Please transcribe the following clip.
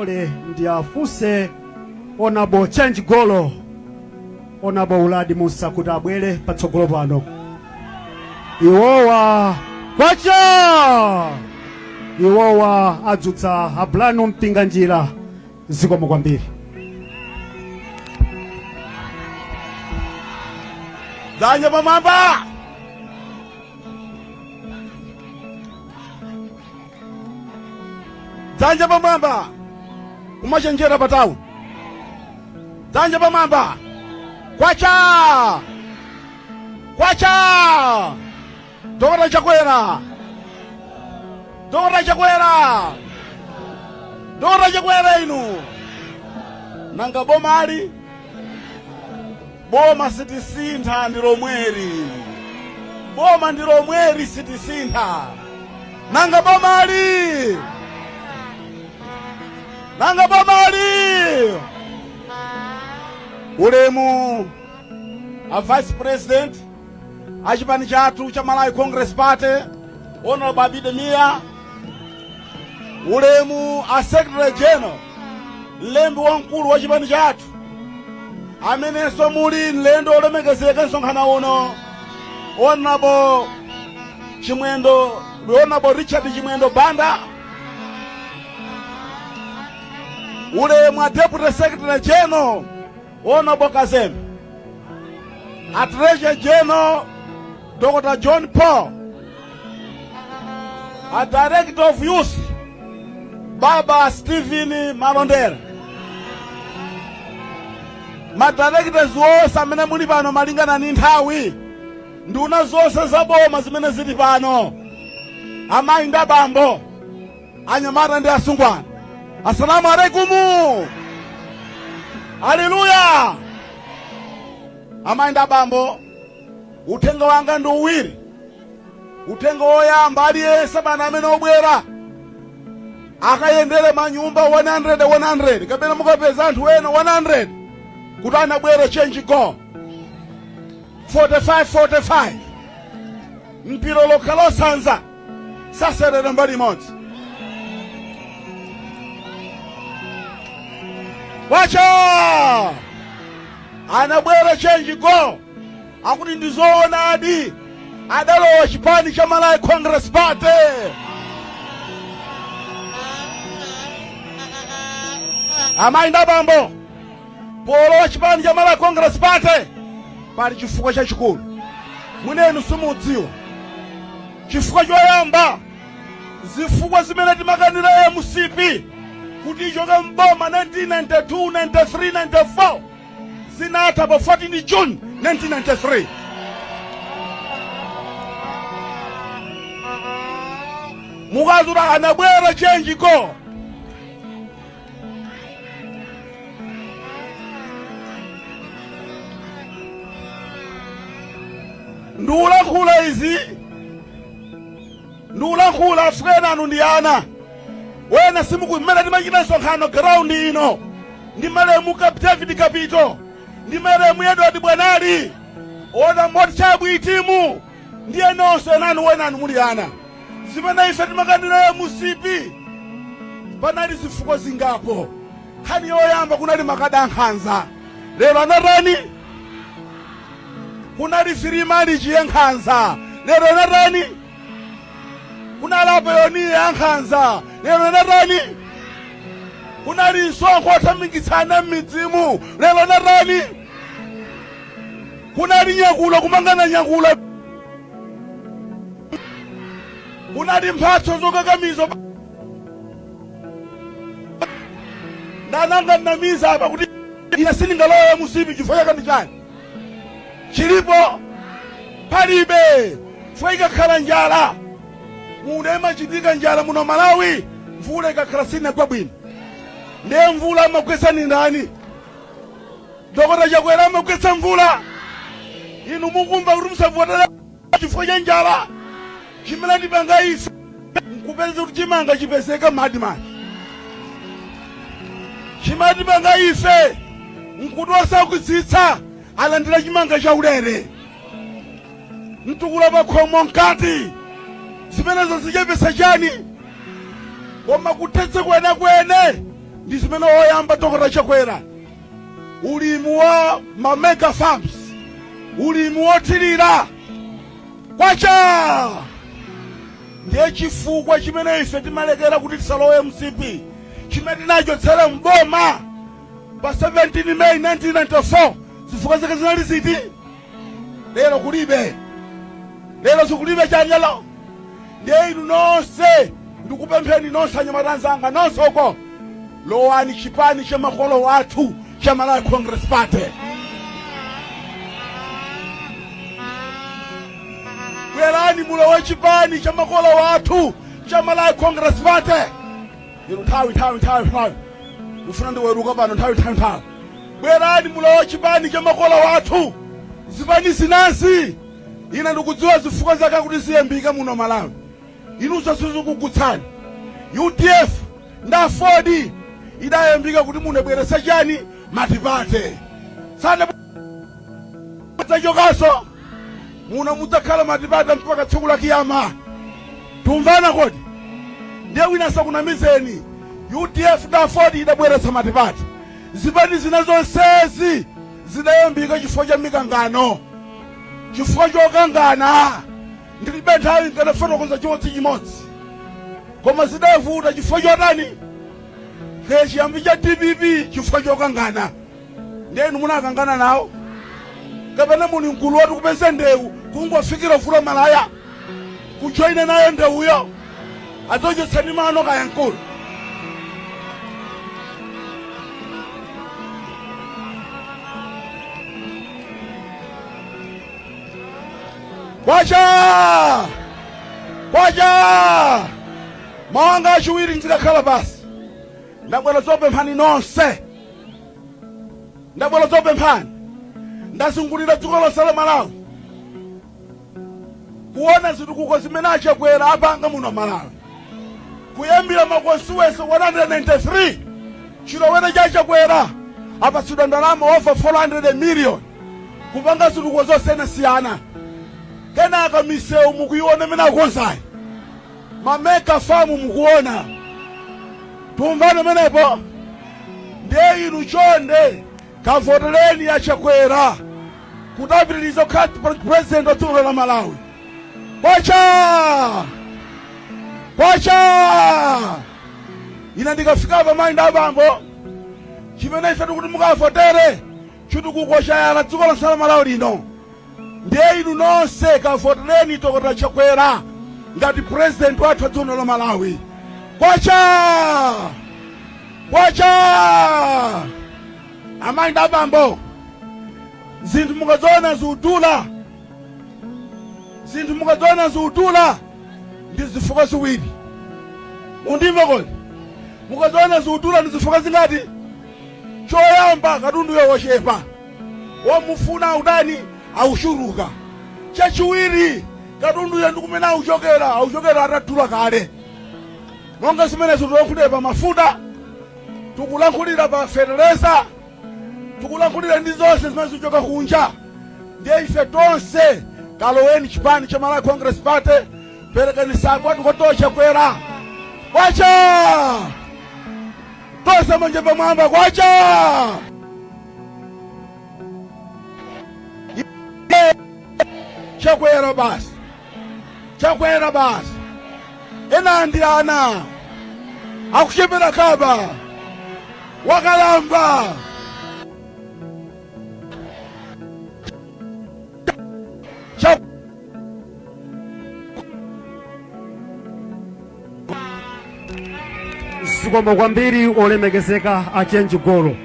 Mundilole ndiafunse Honorable Change Golo, Honorable Uladi Musa kuti abwere patsogolo pano. Iwowa kwacha, iwowa adzutsa Ablanu Mpinganjira. Zikomo kwambiri. Dzanja pamwamba. Dzanja pamwamba. Kumachenjera pa town. Dzanja pamwamba. Kwacha! Kwacha! Dokota Chakwera! Dokota Chakwera! Dokota Chakwera inu! Nanga bomali? Boma sitisintha ndi lomweri. Boma ndi lomweri sitisintha. Nanga bomali? Nanga bomali? Ulemu a Vice President a chipani chathu cha Malawi Congress Party, Honorable Abida Mia. Ulemu a Secretary General, mlembi wamkulu wa chipani chathu, amenenso muli mlendo olemekezeka msonkhano uno, Honorable Chimwendo, Honorable Richard Chimwendo Banda. Ulemu a Deputy Secretary General, Honorable Kazembe, a Treasurer General Dr. John Paul, a Director of Youth Baba Stephen Malondera, ma directors onse amene muli pano malingana ndi nthawi, nduna zonse za boma zimene zili pano, amayi ndi abambo, anyamata ndi asungwana, assalamu alaikumu, haleluya. Amayi ndi abambo, uthenga wanga ndi uwiri. Uthenga woyamba, aliyense pano amene obwera akayendere manyumba 100 100, kapena mukapeza anthu ena 100 kuti anabwera change go 45 45, mpira lokha losanza saserera mbali imodzi. Kwacha anabwera change go, akuti ndizoonadi adalowa chipani cha Malawi Congress Party. Amayi ndi abambo, polowa chipani cha Malawi Congress Party pali chifukwa chachikulu mwinenu simudziwa. Chifukwa choyamba, zifukwa zimene timakanira MCP kuti ichoke mboma 1992, 93, 94 zinatha pa 14 June 1993. Mukazura anabwera change go. Ndikulankhula izi, ndikulankhula afukena anu ndi ana wena simuku mmene timachita msonkhano ground ino ndi malemu David Kapito ndi malemu Edward Bwanali ona moti itimu ndiye nonse enanu wenanu muli ana. Zimene ife timakanira MCP panali zifukwa zingapo. Nkhani yoyamba, kunali makada ankhanza, lero anatani? Kunali free marriage ya nkhanza, lero anatani? Kunali apayoniya ankhanza, lero anatani? Kunali msonkho othamangitsana m'midzimu, lero anatani? Kunali nyakula kumangana nyakula, kunali mphatso zokakamiza. Ndananganamiza apa kuti ine sindingalowe MCP chifukwa chake ndi chani? Chilipo palibe. Chifukwa ikakhala njala muno, imachitika njala muno Malawi, mvula ikakhala sinagwa bwino, ndiye mvula amagwetsa ni ndani? Dokota Chakwera amagwetsa mvula. Inu mukumva kuti musavotera chifukwa cha njala. Chimene tipanga ife nkupeza kuti chimanga chipezeka m'ADMARC. Chimene tipanga ife nkuti osaukitsitsa alandira chimanga chaulere, mtukula pakhomo mkati. Zimenezo zichepetsa chani? Koma kuthetsa kwenekwene Ndi zimene woyamba Dokota Chakwera, ulimi wa ma mega farms, ulimi wothirira. Kwacha! Ndiye chifukwa chimene ife timalekera kuti tisalowe MCP, chimene tinachotsera mboma pa 17 May 1994. Zifukwa zake zinali ziti? Lero kulibe, lero sikulibe chanyalo. Ndiye inu nonse, ndikupempheni nonse anyamata anzanga nonse uko, lowani chipani cha makolo athu cha Malawi Congress Party. Bwerani mulowe chipani cha makolo athu cha Malawi Congress Party. Inu, nthawi, nthawi, nthawi, nthawi, ndifuna ndiweruka pano. Nthawi, nthawi, nthawi. Bwerani mulowe chipani cha makolo athu. Zipani zinazi, ine ndikudziwa zifukwa zake kuti ziyambika muno Malawi, inunso sizikugutsani. UDF ndi AFORD idayambika kuti munabweresa chani? Multiparty. Sana zachokaso muno, mudzakhala multiparty mpaka tsiku la kiyama. Tumvana kodi? Ndiye wina sakunamizeni. UDF ndi AFORD idabweretsa multiparty. Zipani zina zonsezi zidayambika chifukwa cha mikangano, chifukwa chokangana. Ndilibe nthawi, nkanafotokoza chimodzimodzi, koma zidavuta chifukwa chotani? Ke chiyambi cha DPP, chifukwa chokangana. Ndiye inu munakangana nawo kapena muli mgulu woti kupeza ndewu, kungofikira vula malaya kujoyina nayo ndewuyo, adzochotsani mano kaya mkulu? Kwacha! Kwacha! Mawanga achiwiri, ndikakhala basi. Ndabwera zopemphani nonse, ndabwera zopemphani. Ndazungulira dziko lonse la Malawi kuona zitukuko zimene aChakwera apanga muno Malawi, kuyambira ma constituency 193. Chilowere cha Chakwera apatsidwa ndalama over 400 million kupanga zitukuko zosiyanasiyana. Kenaka misewu mukuiona imene akonzayi, ma mega farm mukuona. Tumvane menepo? Ndiye inu chonde, kavotereni aChakwera kuti apitirize kukhala president wa dziko la Malawi. Kwacha! Kwacha! Ine ndikafika pa mayi ndi abambo, chimene ife tikuti mukavotere chitukuko chayala dziko lonse la Malawi lino. Ndiye inu nonse kavotereni Dokotala Chakwera ngati president wathu wa dziko la Malawi. Kwacha! Kwacha! Amayi ndi abambo, zinthu mukaziona ziudula, zinthu mukaziona ziudula ndi zifukwa ziwiri. Mundimva kodi? Mukaziona ziudula ndi zifukwa zingati? Choyamba, katunduyo wochepa, womufuna utani? Auchuluka. Chachiwiri, katunduyo ndi kumene auchokera, auchokera atadula kale. Monga zimenezo tikulankhulira pa mafuta, tikulankhulira pa feteleza, tikulankhulira ndi zonse zimene zikuchoka kunja. Ndiye ife tonse, kaloweni chipani cha Malawi Congress Party, perekani support kwa Chakwera. Kwacha! Tonse manja pamwamba. Kwacha! Chakwera basi, Chakwera basi. Ena ndi ana akuchepera, kaba wakalamba. Zikomo kwambiri, olemekezeka a Chenji Golo.